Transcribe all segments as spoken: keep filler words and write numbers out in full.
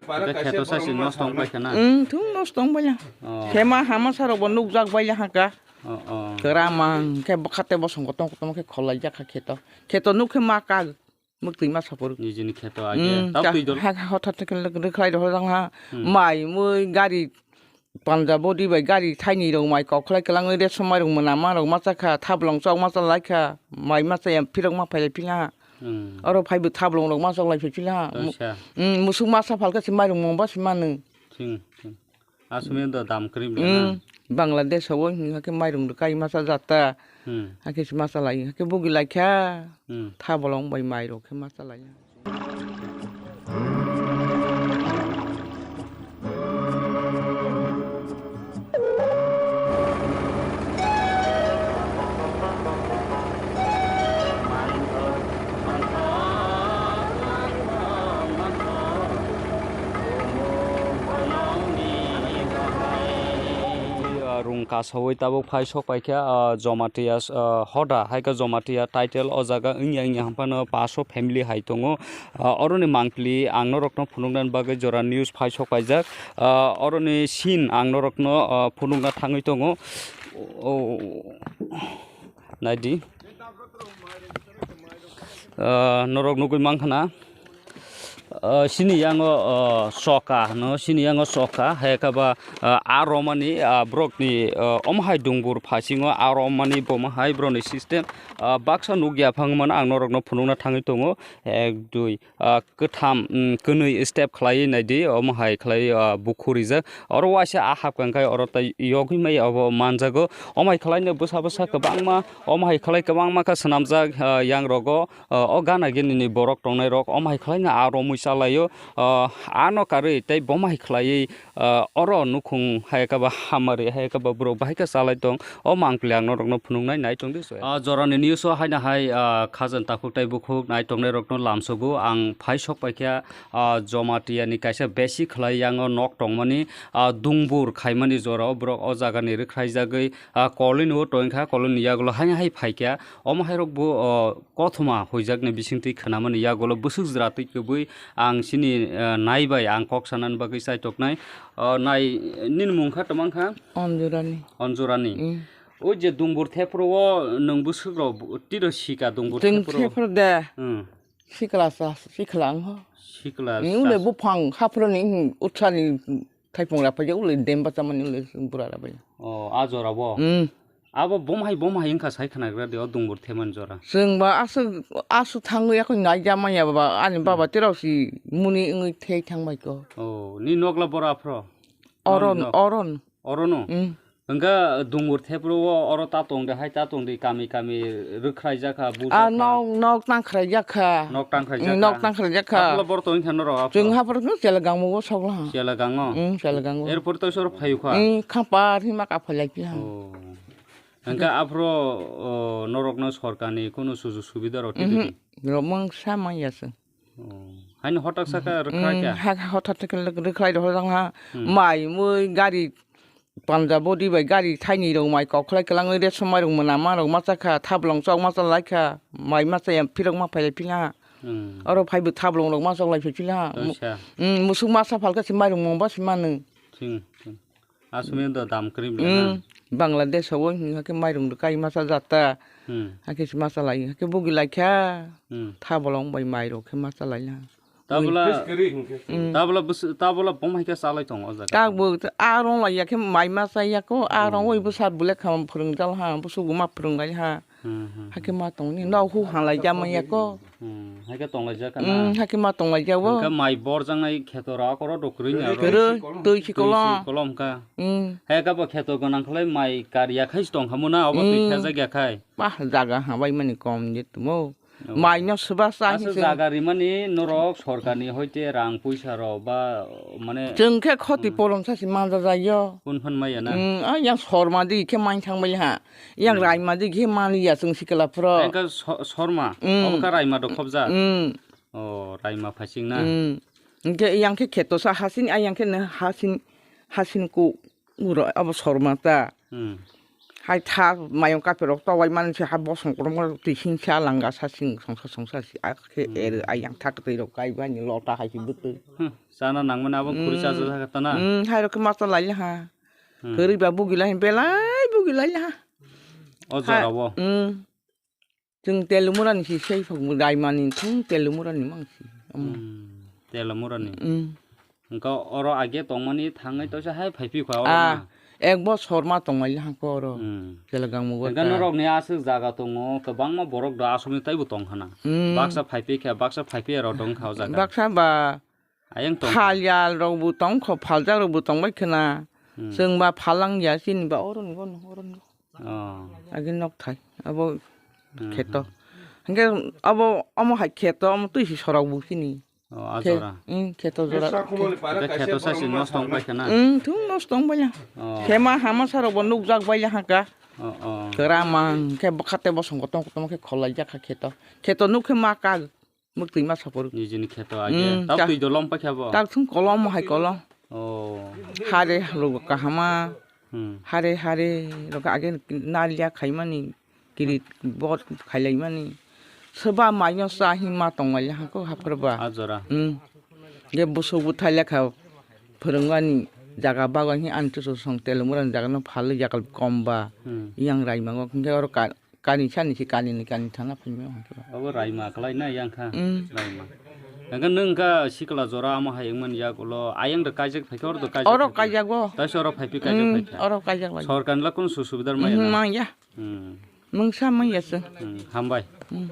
Khe kheto sa si nosto wng pai kha na? Hmm, thung nosto wng pai ya. Oh. Khema hama sarok bo nukjak bai ya haka. Oh, oh. Kwra mang khe bwkhate bosong kotom kotom khe kholaijak kha kheto. Kheto nuk khe ma kag. Mwktwi ma sapor. Nijini kheto age. Hmm, tap twi dol. Ha, ha, hothat khe rwkhlai rok jang ha. Hmm. Mai mui gari Punjab o di bai gari thaini rok mai kok khlai kwlangwi res mairung mwnama rok ma chakha, thablong chok ma chalai kha, mai ma chaya phirok ma phailai phila. Hmm. Oro phaibo thablong rok ma choklai phai phila. Acha. Hmm, musuk masa phalka se mairung mungba se manu. Thing, thing. Asumya da dam krim le na. Hmm, Bangladesh o hingkha khe mairung rwkai masa jata. Hmm. Hakhe se ma chalai, hakhe bugi lai kha. Hmm. Thablong bai mairok khe ma chalai. Rung kasawi tabuk phai sok paikha, ah, Jamatia, ah, hoda hai khe Jamatia title o jaga wngya wngya hwnphano paso family hai tongo. Ah, oroni mangpili ang norokno phunuknani bagwi jora news phai sok paijak. Ah, oroni scene ang norokno, ah, phunukna thangwi tongo. O, naidi. Ah, norok nugwi mankha na. Ah, sini yango, ah, soka hwno, sini yango soka, hai khe ba, ah, a romani, ah, borokni, ah, omo hai dungbur phasingo a romani bomo hai borokni system, ah, baksa nukya phangmano ang norokno phunukna thangwi tongo, ek, dui, ah, kwtham, mm, kwnwi step khlaiwi naidi, omo hai khlaiwi, ah, bukhuk rijak. Oro waisa a hapkang khe oro tei yogwi maya obo manjago. Omo hai khlaino bwsa bwsa kwbangma, omo hai khlai kwbangma khe swnamjak, ah, yang rogo. Ah, o gana gini ni borok tongnai rok omo hai khlai no a romwi chalaio. Ah, ano karwi tei bomo hai khlaiwi, ah, oro nukhung hai khe ba hamari hai khe ba borok bahai khe chalai tong. O mangpili ang norok no phunuknai nai tong di se. Ah, jorani news o haino hai, ah, khajang takhuk tei bukhuk nai tongnai rok no lamsogo. Ang phai sok paikha, ah, Jamatia ni kaisa besi khlai yango nok tongmani, ah, dungbur khaimani jora o borok o jaga ni rwkhraijagwi, ah, colony o tongkha, colony yagulo haino hai phaikha. Omo hai rok bo, ah, kothoma huijakni bisingtwi khwnamani yagulo bwswk jwra twi kwbwi ang chini, ah, nai bai ang kok sanani bagwi chaitoknai. Ah, nai, nini mung kha tongmang kha? Anjurani. Anjurani. Mm. O je dungbur thephuru o nwng bwswk rok tiro sika dungbur thephuru? Chwng thephuru de. Hmm. Sikla sa, sikla ang ho. Sikla sa. Ni ule buphang haphuru ni, hmm, utsani thaipung ra paja ule dem bachamani ule bura ra bai. Oh, a jora bo? Hmm. Abo bom hai, bom hai wngkha sai khwnagra de, o dungbur themani jora. Chwng ba aswk, aswk thangwi yakho naijama ya baba, ani baba terao si muni wngwi thei thangbai ko. Oh, ni nokla bora aphro? Oron, nok. Oron. Orono? Mm. Hwnkha dungbur thepro o oro ta tong de hai ta tong de kami kami rwkhraijak kha busa. Ah, kha. Nok, nok tang khraijak kha. Nok tang khraijak kha. Mm, nok tang khraijak kha. Aphla bor tong kha norok aphla. Chwng haphar no chela gangmo o sogla ha. Chela gango? Mm, chela gango. Erpor to sor phayu kha. Mm, khapar hima ka phalai pi ha. Oh. Hwnkhe aphro, o, norokno sorkarni kunu sujuk subida rok twi twi? Mhm. Romang sa manya se. Oh. Haino hotak saka rwkha kya? Ha, hotak saka rwkha rok ha. Hmm. Mai mui gari Punjab o di bai gari thaini rok mai kok khlai kwlangwi res mairok mwnama rok ma chakha, thablong chok ma chalai kha, mai ma chaya phirok ma phailai phila. Hmm. Oro phaibo thablong rok ma choklai phai phila. Acha. Hmm, musuk masa phalkha se mairok mungba se manu. Thing, thing. Asumya da dam kwrwi bela na. Mm, Bangladesh o hingkha khe mairung rwkai masa jata. Hmm. Hakhe se masa lai, hakhe bugi lai kha. Hmm. Thabolong bai mairok khe masa lai ha. Tabla, tabla bwswk, tabla bom hai khe chalai tongo o jaga. Kagbo a rong lai ya khe mai masa ya ko, a rong oi bwsa bwlek kha phwrwng jal ha, bwswk ma phwrwng lai ha. Hmm, hmm, hmm. Hakhe ma tongni, nok hu halai ja manya ko. Hmm, hakhe tonglai jak kha na? Hmm, hakhe ma tonglai ja o. Hwnkhe mai borjaknai kheto rok oro do kwrwi ni aro. Kwrwi, twi si kolom. Twi si kolom kha. Hmm. Hakhe bo kheto gwnang khlai mai kar ya khai se tong kha mo na, obo twi khajak ya khai. Bah, jaga ha bai mani kom je tumo. Oh. Mai no swba sa. Aswk jaga rimani norok sorkarni hoite rang puisa rok ba mane. Chwng khe khoti porom sa si manja jai yo. Kun phan maya na? Hmm, a yang sorma di khe mai thang bai ha. Yang raima di khe mani ya chwng sikla phro. Engka so-, sorma, mm, obo kha raima dokhobjak. Mm. Oh, raima phasing na. Mm. Engke yang khe kheto sa hasin, a yang khe ne hasin, hasin ku uro abo sorma ta. Mm. Ai tha mayung kapirok towai mani se ha bosong kotorma twi singsa langa sa sing songsa songsa si a khe Hmm. ero ayang thak twi rok kai bani lota hai si bwtwi. Hmm, chana nangmani abo khuri Hmm. chacha thaka tana. Hmm, hai rok khe masa lai ha. Hmm. Kwrwi ba bugi lai belai bugi lai ha. O Ha, jorao. Hmm. Chwng telumura ni si sei phang dai mani thung telumura ni mang si. Hmm. Hmm. Telumura ni. Hmm. Hwnkhe oro age tongmani thangwi toisa hai phai phikha oro Ah, na? Ek bosor ma tongmani hangkhe oro. Hmm. Chelagang mugo Hwnkhe ta. Norokni aswk jaga tongo, kwbangma borok do aswkni teibo tong khana. Hmm. Baksa phai phikha, baksa phai phiya rok tong kha o jaga. Baksa ba Ayang tong kha. Phalyal rok bo tong kho, phaljak rok bo tong bai khana. Hmm. Chwng ba phalang ya chini ba oro ni bo no, oro ni bo. Oh. Agi nok thai, abo Hmm, kheto. Hmm. Hwnkhe abo, omo hai kheto, omo twi si sorok bo chini. Oh, a Khe-, jora. Hmm, kheto jora. Khe kheto sa si nosto wng pai khana? Hmm, thung nosto wng pai ya. Oh. Khe ma hama sa rok bo nukjak bai ya haka. Oh, oh. Kwra mang khe bwkha tei bosong kotor kotor khe kholai jak kha kheto. Kheto nuk khe ma kag, mwktwi ma sapor. Nijini kheto age. Hmm, Tab ta-, twi do lom pai kha bo? Tak thung kolom hai kolom. Oh. Hare rok kahama. Hmm. Hare hare rok age naliya khaimani. Kirit bot khailaimani. Soba maino sa hima tongmali hako haphar ba. A jora. Hmm. Ge busuk buthai lekha phwrwngmani jaga bagwi hi ani tusu song telung murani jaga no phalwi jaga kom ba. Hmm. Yang raimango hwnkhe oro ka-, kani sani si kani ni kani thana phai mano hwnkhe ba. Obo raima kwlai na yang kha. Hmm. Raima. Hwnkhe nwng kha sikla jora amo hai wngmani yak ulo ayang do kaijak phaikha oro do kaijak Oro phaikha. Kaijago. Taisa oro phaipi kaijak Hmm, phaikha. Oro kaijak lai. Sorkar ni la kunu su subidar maya Hmm, na? Maya. Hmm. Mungsa manya se. Hmm, hambai. Hmm.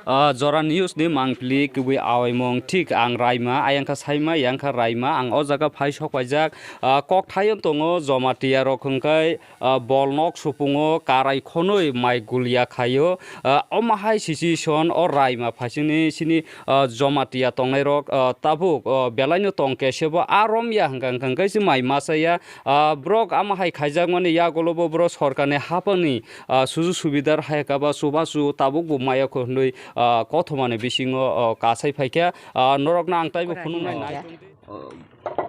Ah, Jora News ni mangpili kubui awaimung thik ang Raima, ayang kha Saima, yang kha Raima, ang o jaga phai sok paijak. Ah, kok thayon tongo Jamatia rok hwnkhe, ah, bol nok supungo karai khonoi mai gulia khaio. Ah, omo hai situation o Raima phaisingni sini, ah, Jamatia tongnai rok, ah, tabuk, ah, belai no tong khe sebo a romya hwnkha hwnkha hwnkhe se mai masa ya. Ah, borok amo hai khaijakmani yagulo bo borok sorkarni haphangni, ah, sujuk subidar hai kha ba chubachu tabuk bo maya kho hwnwi, ah, kothomani bisingo, oh, kasai phaikha. Ah, norokno ang taibo phunuknai nai. Oh,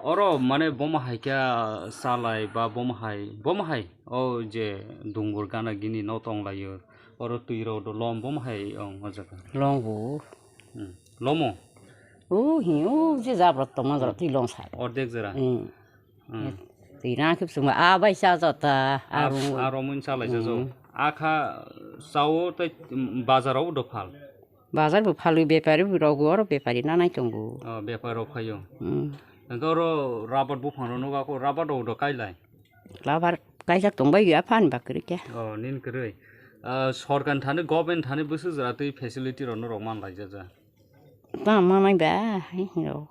oro mane bomo hai khe, ah, salai ba bomo hai, bomo hai, oh, je dungur gana gini no tonglaio, oro twi rok do lom bomo hai ong o jaga. Lom bo. Hmm. Lomo? O hi, o je jabra tongma jora twi lom sa. Ordek jora? Hmm. Hmm. Twi na khe chwngma a bai cha jota, a A, rung. A romwi cha lai cha jo. Hmm. A kha chao tei, um, bazar o do phal? Bazar bo phal, bepari bo rok bo oro bepari nanai tongo. Oh, bepari rok phaio. Hmm. Hwnkhe oro rabar buphang rok nugo, ako rabar rok do kai lai? Rabar kaijak tong bai ya phan ba kwrwi khe. Oh, nin kwrwi. Ah, sorkar thani, government thani bwswk jora twi facility rok norok man lai jak ja? Ta manai ba, hai hino.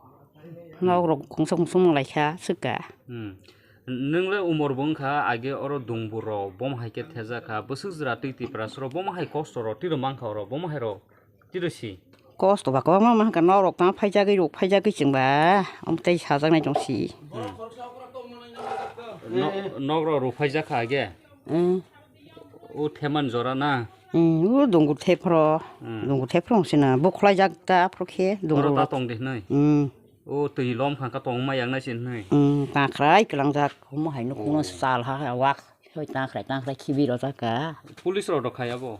Nok rok khungsa khungsa mang lai kha, swk ka. Hmm. Nwng le umor bo wng kha, age oro dungbur rok, bom hai khe thejak kha, bwswk jora twi Tiprasa rok, bom hai kosto rok, twi rok mang kha oro, bom hai rok, twi rok si. Kosto ba kwbangma wng kha, nok rok tang phaijagwi, ruk phaijagwi chwng ba, omo tei sajaknai tong si. Hmm. No-, nok rok ruk phaijak kha age? Hmm. O theman jora na? Hmm, o dungur thephro. Hmm. Dungur thephro wng sina. Bukhlai jak ta phro khe dungur. Oro ta tong de hnoi? Hmm. O twi lom kha ka tong ma yang nai sin hnoi? Hmm, ta khrai kwlang jak. Omo hai nuk Oh. Sal ha, ha, wak. Hoi ta khrai, ta khrai khibi ro jak ka. Police rok do khai abo?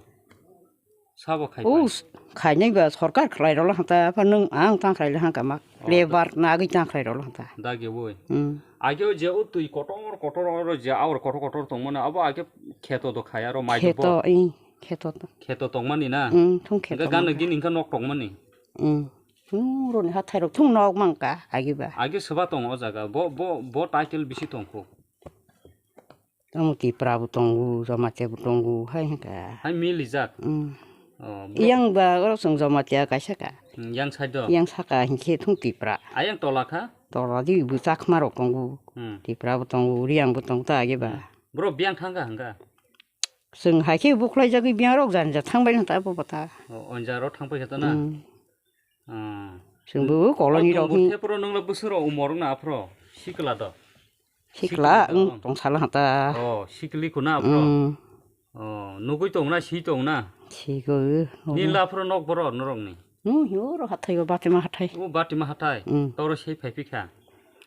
Sabo khai O pai? Khainai ba sorkar khlai rolo hanta, apa nung ang ta khrai le hangka ma. Oh, Lebar nagwi ta khrai rolo hanta. Dagi woi. Hmm. Age o je o twi kotor kotor oro je aor kotor kotor tongmani abo age kheto do khai aro mai do Kheto, bo. I, kheto to. Kheto tongmani na? Hmm, thung kheto Hingke gana mangka. Gini hingke nok tongmani? Hmm. Thung roni hathai rok thung nok mangka age ba. Age soba tongo o jaga. Bo, bo, bo title bisi tongkho. Tamo Tipra bo tongo, Jamatia bo tongo, hai hingka. Hai milijak? Hmm. Oh, bo- Yang ba oro chwng Jamatia kaisa ka. Hmm, yang side o? Yang saka hingke thung Tipra. Ayang tola kha? Tola di bo Chakma rok tongo. Hmm. Tipra bo tongo, Riang bo tongo ta age ba. Hmm. Bro, biyang thangkha hingka? Chwng hai khe bukhlai jagwi biyang rok jani ja thangbai nang ta bo bata. Oh, onja rok thangpai kha ta na? Hmm. Ah. Chwngbo koloni rok Dungur ni. Thepro nwngla bwswk rok umor wngna aphro sikla do? Sikla, sikla do. Wng tong sala hata. Oh, sikli khuna aphro. Mm. Oh, nugui tong na, si tong na? Sigo, nugui. Nila aphro nok boro norok ni. Nu, yo ro hathai go Batima hathai. O Batima hathai. Mm. Toro sei phai phikha.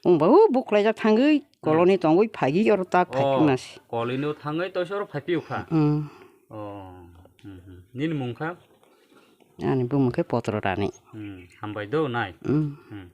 Wngba o buklaijak thangwi, koloni tongwi phaigwi oro tak phaiphikma se. Kolino thangwi toisa oro phaiphio kha? Mm. Oh. Hmm, hmm. Nini mung kha? Ani bumung khe Potro Rani. Hmm. Hambai do nai? Mm. Hmm.